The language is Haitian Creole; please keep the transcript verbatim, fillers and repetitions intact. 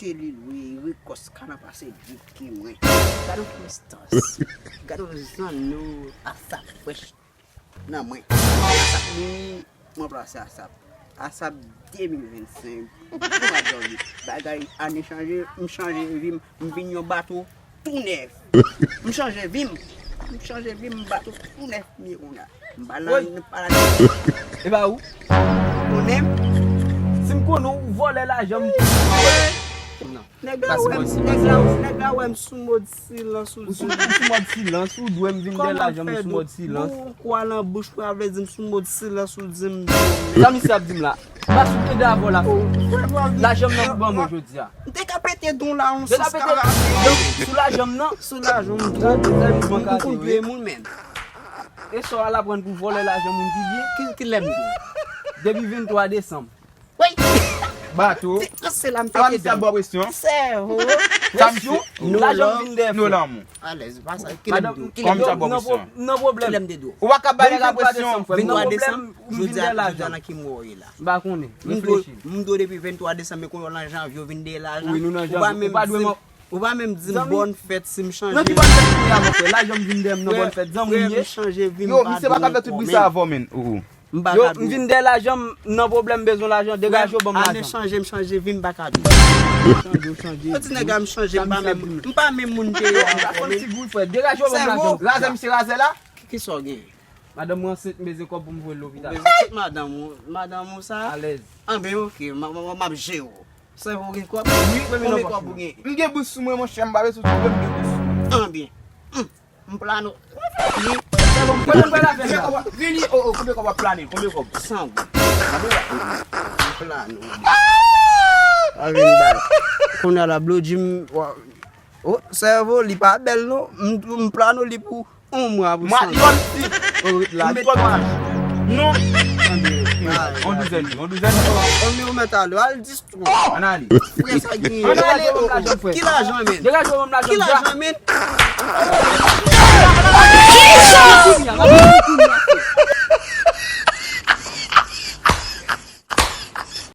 Se li lwe rekòs ka nan pase vit ke mwen. Gade yon prestans. Gade yon zanno asap frèch nan mwen. Asap mini, mwen plase asap. Asap de mil vennsenk. Mwen pa dòmi. Bagay ane chanje, m chanje vi m, m vin yon bato tou nèf. M chanje vi m. M chanje vi m, m bato tou nèf, m ye kounye a. M pa nan, m pa nan. E pa ou? Konnen m? Si m konnen ou vòlè lajan m. Non. Nèg la wè m, nèg la, nèg la wè m sou mòd silans ou di m. Ou sou mòd silans, ou dwe m vin dèyè lajan m sou mòd silans. Kòman m fè dou? Ou kwa nan bouch mwen, vle di m sou mòd silans ou di m. Sa misye ap di m la? Paske ou te de avò la. Lajan m nan pou ban mwen jodi a. M te ka pete don la, yon sans karate. Sou lajan m nan? Sou lajan m. Gade, gade, m konn touye moun, men. E sa w al aprann pou vòlè lajan moun pi byen? Ki, ki lè m di? Depi venntwa desanm. Wi! Bato. Se la m pete don. Sèvo. Presyon. Lajan m vin dèyè frè. Alèz, pa sa. Ki lè m di w? Ki lè m di w? Nan pwoblèm. Ki lè m te di w? Ou pa ka ba nèg la presyon. Venntwa desanm, jodi a, jodi a nan ki mwa w ye la? M pa konnen. M dwe, m dwe depi venntwa desanm, men kounye a w nan janvye, w vin dèyè lajan. Wi, nou nan janvye. Ou pa menm di m, ou pa menm di m bòn fèt si m chanje. Nan ki bòn fèt ou ye a, mon frè? Lajan m vin dèyè m nan bòn fèt. Zanmi m ye. Yo, misye pa ka fè tout bri sa avè w, men. Ou, ou. M pa ka dou. Yo, m vin dèyè lajan m nan pwoblèm, bezwen lajan, degaje w ban m lajan. Ane chanje, m chanje vi, m pa ka dou. Chanje, w chanje. Yo di nèg la m chanje, m pa menm, m pa menm moun m te ye a ankò, men. Ti gou frè, degaje w ban m lajan. Razè misye razè la? Ki, ki sa w gen? Madanm mwen ansent, m bezwen kòb pou m voye l lopital. Ou bezwen tout madanm ou, madanm ou sa? Alèz. Anben, oke, m, m, m, m ap jere w. Sèvo gen kòb? Wi, men konbyen kòb ou gen? M gen bous sou mwen, monchè, m pa bezwen tout, men m gen bous sou mwen. Anben. Hum, m plano. Wi. Sèvo, m plano. Vini, o, o, konbyen kòb w ap plane? Konbyen kòb? San goud. M plano. A vin bay. Kounye a la, Blodji m, wa, o, sèvo, li pa bèl non. M, m plano li pou yon mwa pou san. Mwa, li twò piti. O, ret la. Li twò maj. Non. Anben, yon douzèn, yon douzèn. Anben, ou mèt ale, al dis Ann ale. Frè, sa genyen? Ann ale, o, o. Ki lajan, men? Degaje w ban m lajan. Ki lajan, men?